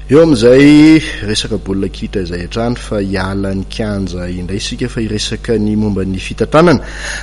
Eo amin'izay resaka baolina kitra izay hatrany fa hiala ny kianja indray isika fa hiresaka ny momba ny fitantanana.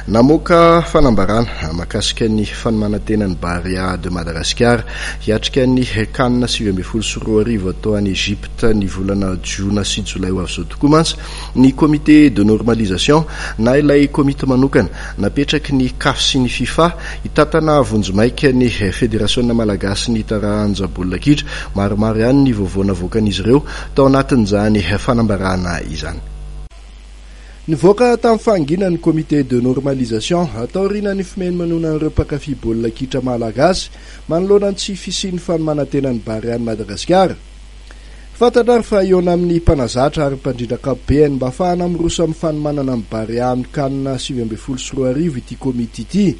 Namoaka fanambarana mahakasika ny fanomanan-tenan'ny Barea de Madagasikara hiatrika ny Can 2019 atao any Egypte ny volana jona sy jolay ho avy izao tokoa mantsy ny Comité de normalisation na ilay komity manokana napetraky ny Caf sy ny Fifa hitantana vonjimaika ny Federasiona Malagasy ny taranja baolina kitra. Maromaro ihany ny vaovao navoakan'izy ireo tao anatin'izany fanambarana izany. Nivoaka tamin'ny fahanginany ny Comité de normalisation taorian'ny fimenomenonan'ireo mpankafy baolina kitra malagasy manoloana ny tsy fisian'ny fanomanan-tenan'ny Barea an'i Madagasikara. Fantatra ary fa hihaona amin'ny mpanazatra ary mpandrindra ankapobeny mba hahafahana miroso amin'ny fanomanana ny Barea amin'ny Can 2019 ity komity ity.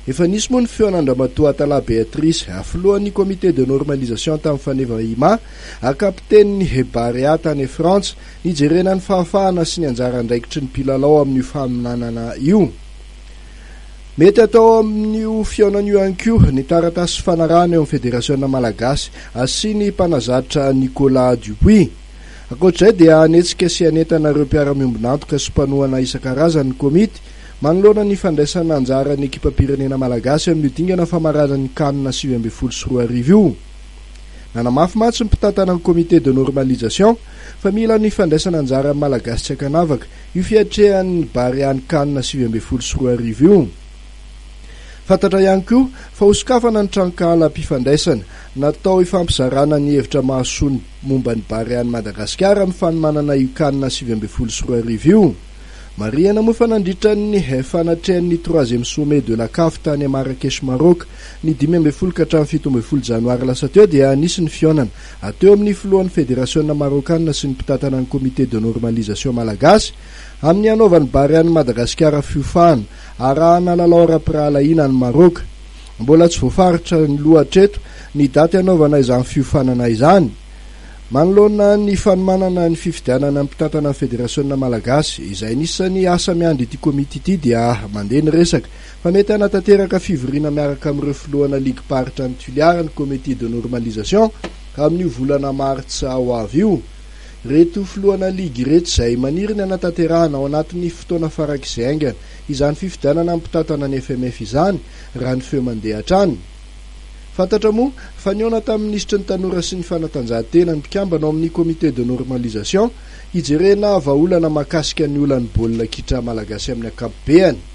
Efa nisy moa ny fihaonan-dRamatoa Atala Béatrice, filohan'ny Comité de normalisation tamin'ny faneva Ima, kapitenin'ny Barea tany Frantsa, nijerena ny fahafahana sy ny anjara andraikitry ny mpilalao amin'io faminanana io. Mety hatao amin'io fihaonana io ihany koa ny taratasy fanarahana eo amin'ny Federasiona Malagasy sy ny mpanazatra Nicolas Dupuis. Ankoatra izay dia hanetsika sy hanentana ireo mpiara-miombon'antoka sy mpanohana isan-karazany ny komity manoloana ny fandraisana anjaran'ny ekipam-pirenena malagasy amin'io dingana famaranana ny Can 2019 io. Nanamafy mantsy ny mpitantana ny Comité de normalisation fa mila ny fandraisana anjaran'ny Malagasy tsy ankanavaka io fiatrehan'ny Barea ny Can 2019 io. Fantatra ihany koa fa hosokafana ny tranokalam-pifandraisana natao hifampizarana ny hevitra mahasoa ny momba ny Barea an'i Madagasikara amin'ny fanomanana io Can 2019 io. Marihana moa fa nandritra ny fanatrehan'ny troisième sommet de la Caf tany Marrakech Maroc ny 15 ka hatramin'ny 17 janoary lasa teo dia nisy ny fihaonana teo amin'ny filohan'ny federasiona marokanina sy ny mpitantana ny comité de normalisation malagasy amin'ny hanaovan'ny Barean'i Madagasikara fiofahana arahana lalao ara-pirahalahiana any Maroc. Mbola tsy voafaritra ny loha hatreto ny daty hanaovana izany fiofanana izany. Manoloana ny fanomanana ny fifidianana ny mpitantana ny Federasiona Malagasy, izay anisan'ny asa miandry ity komity ity dia mandeha ny resaka fa mety hanatanteraka fivoriana miaraka amin'ireo filohana ligim-paritra any Toliara ny Comité de normalisation amin'io volana martsa ho avy io. Ireto filohana ligy ireto izay maniry ny hanatanterahana ao anatin'ny fotoana farak'izay haingana izany fifidianana ny mpitantana ny FMF izany raha ny feo mandeha hatrany. Fantatra moa fa nihaona tamin'ny minisitry ny Tanora sy ny Fanatanjahantena ny mpikambana ao amin'ny Comité de normalisation hijerena vahaolana mahakasika ny olan'ny baolina kitra malagasy amin'ny ankapobeany.